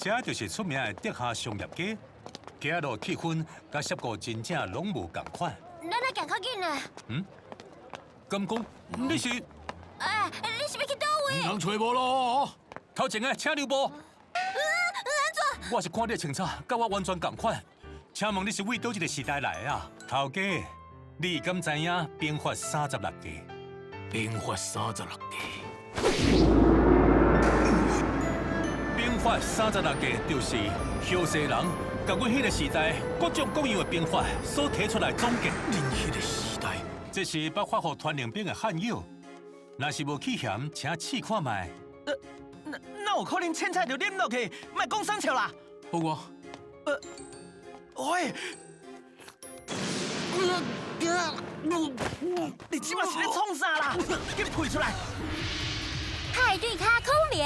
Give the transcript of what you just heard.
這就是出名的竹下商業街。街路氣氛佮澀谷真正攏無仝款。咱來行較緊啊！敢講你是？哎，你是欲去佗位？人揣無咯。頭前的，請留步。按怎？我是看你的穿著，佮我完全仝款。請問你是為佗一個時代來的啊？頭家，你敢知影兵法三十六計？兵法三十六計。兵法三十六計就是後世人共阮彼个時代各種各樣的兵法所提出來總結。恁彼个時代，這是捌發予傳染病的罕藥，若是無去嫌，請試看覓。哪有可能凊彩就啉落去？莫講三笑啦！好我。喂！你這馬是咧創啥啦？緊噴出來！派對咖孔明。